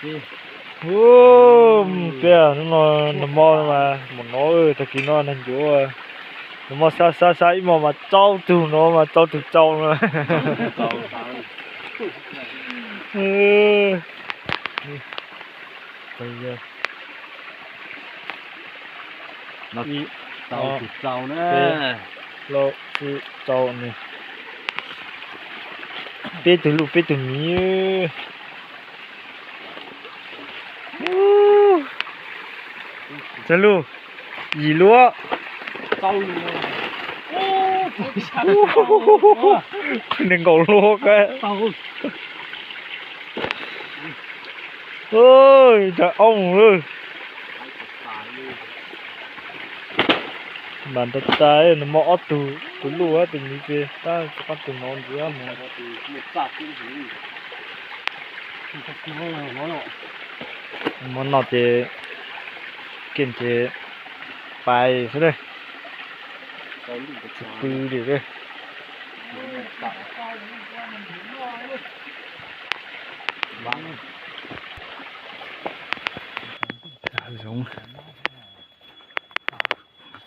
Ub, tiag, hnub no nag hmo no mas mus no, tag kis no nag ncuav, nag hmo xa xa xa ib hmos mas tsau tug no mas tsau tug tsau no. Tsau tug tsau na. Peb tug luj peb tug miv. Tsawg lug? Yim lub. Nees nkaum lub ka. Ntawm oob lawm. Npam ntau tas, nws muaj ob tug, tus luj tus miv ces tab sis qab tus no ntxiv mus. Muab noj ces kiag ces pais xwb na. Tsis pw li. Zoov.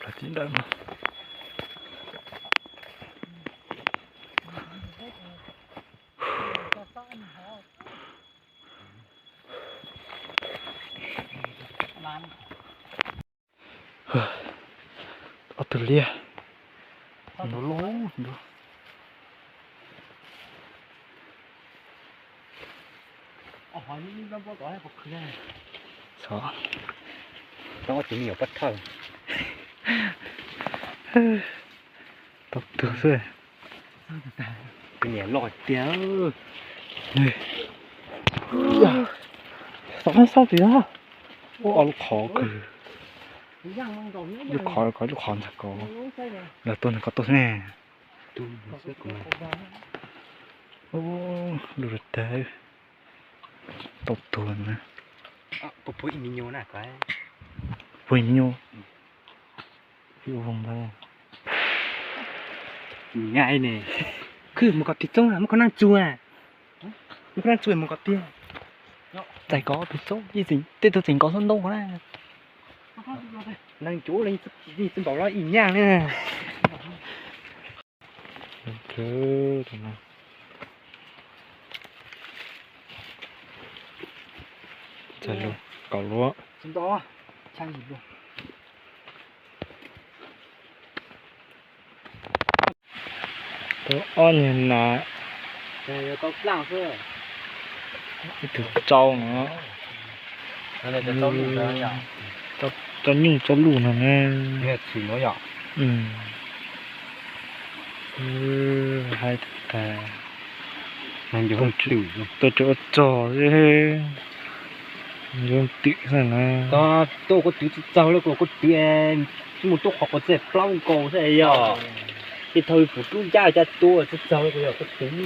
Plawv tim ntawd no. Ob tug liab. Nrov loj nrov. Xyov. Tau ob tug me nyuam pov thawj. Tau tug xwb. Tus niam loj tiag. Xov qab xauj tim no. Ua ob lub qhov kawg. Lub qhov ko lub qhov ntag ko. Lawv tuaj ntag ko tuaj xwb ne. Lub tag tau tuag na. Puag ib me nyuam. Ib ua ntag. Ngai ne. Khwv mus kom tiag txoob, muab koj naj tsuag. Muab koj naj tsuag mus kom tiag. Txais kov tiag txoob, tej tug txais kov xub ntoo ko na. Neeg cuv li txij npaum los ib nyaj li. Txais lus, kaum lub. Tau ob niag nas, ib tug tsau no, tsau nyuj tsau luj no na. Hais tias tuaj tsis ua tsog xwb, yuav twm xwb na. Tuaj koj twv tsis txaug li, koj twv tsis mus tuaj qhov quav txij plaub nkaus xwb yog. Ces thaum pum rub ncaj cas tua tsis txaug li, koj twv.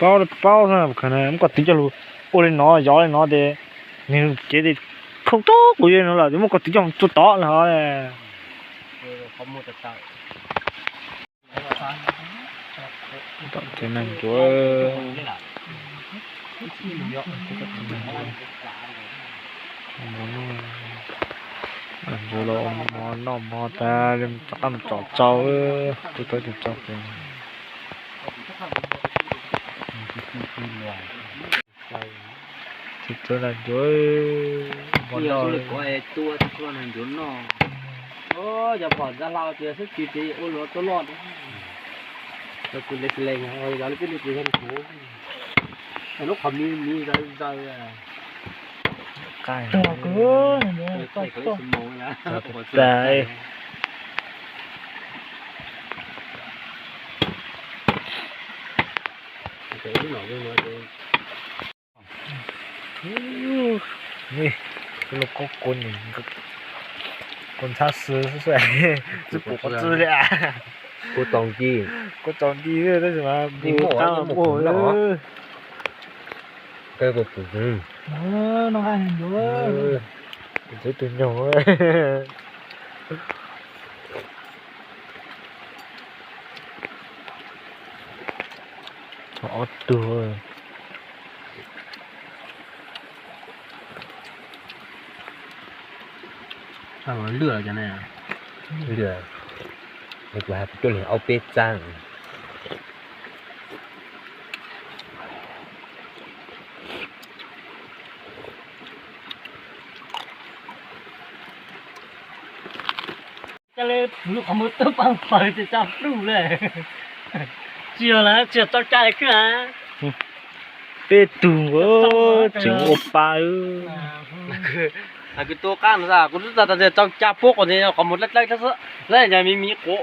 Paub paub xwb, muab koj twv coj lug ua li no, yov li no ces nws cev tes khooj tub kuv yuav no lawm, muab koj twv coj mus tua tod no. Tom tsev neeg ncuav, ncuav los mov noj mov tas rov qab mus tsom tsau, twb tau tus tsau. Tsis txawj ncuav, mov noj. Tua ncuav noj. Cov phom ntxa hlau tias xwb kis tes ua luag tuaj loj. Cov kws le le yog li peb le tes yog kuv. Lub qhov miv miv zaws zaws. Lub kua kuv ntxhab xwb, tsis pum quav txwb li. Kuv tsaus nti, kuv tsaus nti tab sis mas kuv qab muaj. Ntxhab tus nyuj. Ob tug. Lwj, kuv has kuv coj li ob peb txab. Lub qhov muag tuaj paj paws ces tsa pluj le. Tsis yog lawm, tsis yog tau cai lawm. Peb tug tseem ua pa. Kuv tua qab no, kuv twb tas tas tau cai puab qos ntawd qhov muag dawb dawb xwb, lawv yog me me quav.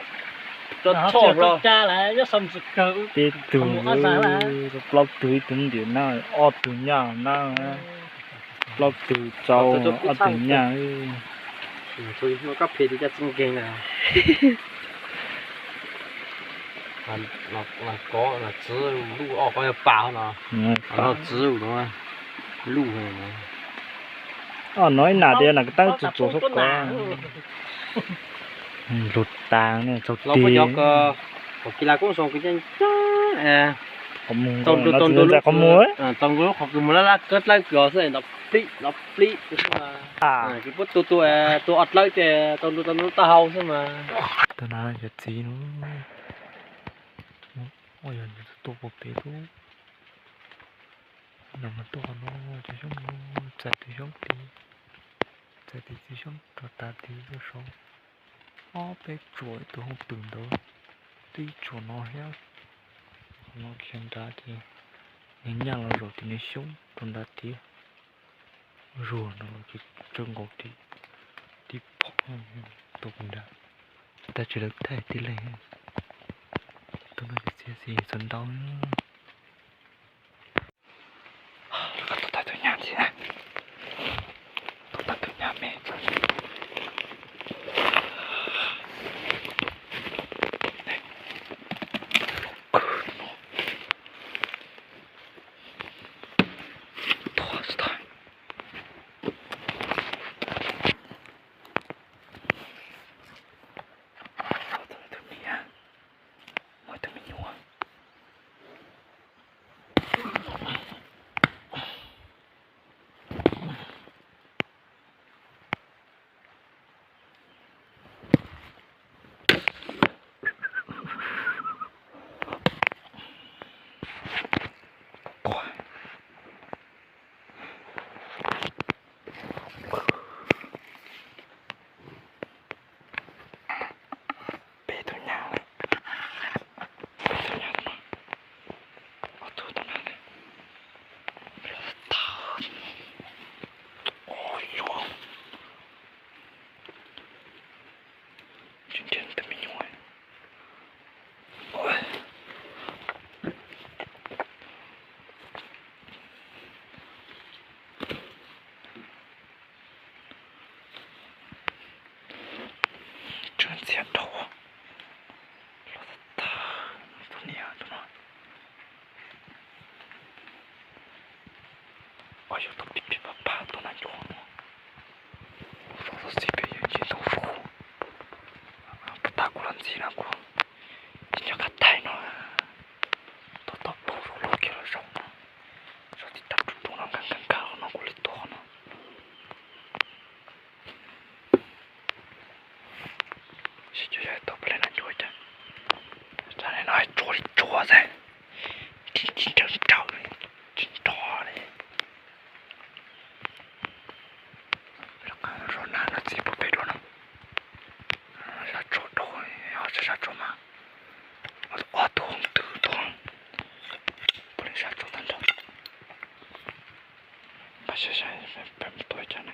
Peb tug, plaub tug ib tug ntiam na, ob tug nyaj na, plaub tug tsau, ob tug nyaj. Txiv luj, luj, luj, luj. Ib nam tias nam ko taub tsuas tsuas xwb ko. Lug tas txaus tig. Qhov mus, qhov mus. Tau nrua tau nrua laj laj kawg dlawb kws xwb, nrov plig nrov plig xwb mas. Kws puab tua tua tua ob dlawb ces tau nrua tau nrua taub hau xwb mas. Tus no yog txiv no, yog tuaj puag pem lub no mas tuaj qhov no, cov xyoob no, txais tus xyoob tid, txais tus txiv xyoob rau tav tid tuaj saud. Ob peb tsuam tus hooj twm ntawd, twb ib tsuam no thiab. Qhov no khiav nrad ces nws nyaj los zaum tim nws xyoob rau nrad tid. Zuag no ces tsawb nkaus tim, tib phom tuaj puag nrad. Tab tsis lawv thaij tib leeg. Tus no ces txiav txim txaus ntau. Lawv tuaj tau tus nyab ntxiv, tuaj tau tus nyab me. Peb tug nyab, peb tug nyab no, ob tug tau na. Tsis nrhiav tus me nyuam. Tseem ntxias dhau los tag, tus niam tus no. Os, yog tus pib pib pab pab tus nas ncuav no, zov txog txiv peb yeej tsis tau zov. Puag ta kuv los ntxiv no kuv tsis nco qab thaij no, tus tau pom zov loj kiag los zaum no, zov tib tag tus tus no nkag nkag nkag no kuv li tuag no. Sib cog yog tau peb leeg nas ncuav cas, tsam no tsuag li tsuag xwb, tsis nrhawv nrhawv li, tsis nrov li. Zov nas no txiv puag pem dua no, sab tshuaj dhau, sab tshuaj mas ob tug hooj twm tuaj, puav leej sab tshuaj tag nrho. Npaj saib saib peb mus tua ib tsam na.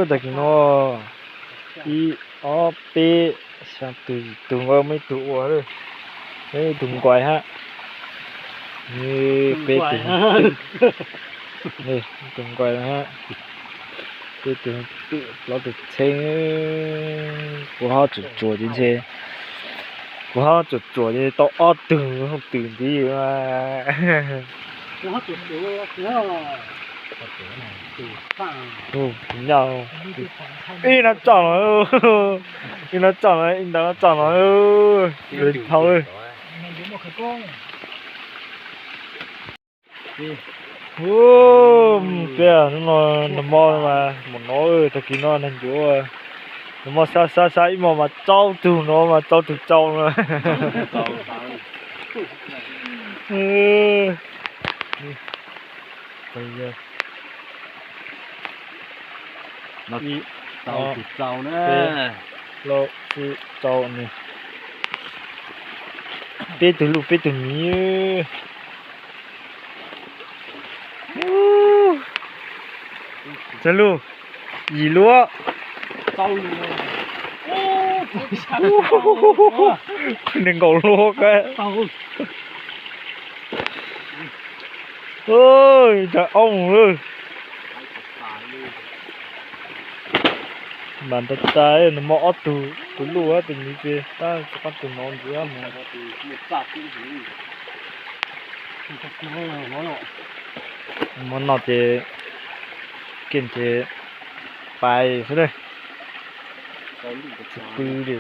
Tag kis no ib ob peb xya tus, ib tug nkaus muaj ib tug ua, ib tug nquais hab. Peb tus, ib tug nquais hab, peb tus, plaub tus txheeb. Kuv ho tsuam tsuam ces ntshe, kuv ho tsuam tsuam ces tau ob tug hooj twm ntxiv mas. Ib no tso no, ib no tso no, ib ntawd no tso no, li thaud. Peb hnub no nag hmo mas mus no, tag kis no nag ncuav, nag hmo xa xa xa ib hmos mas tsau tug no mas tsau tug tsau no. Peb tug luj peb tug miv. Txog lug, yim luab. Nees nkaum luab ka. Ntag, aub lawm. Mas ntag tas nws muaj ob tug, tus luj tus miv ces tab sis qab tus no ntxiv mus. Muab noj ces kiag ces pais xwb na. Tsis pw li.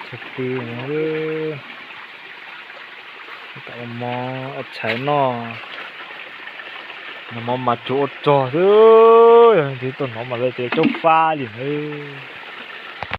Tsis pw no. Mov tshais noj, nag hmo mas tsuas ua rog xwb, yog leej twg tuaj hnov mas lawv tias caub fab li nawb.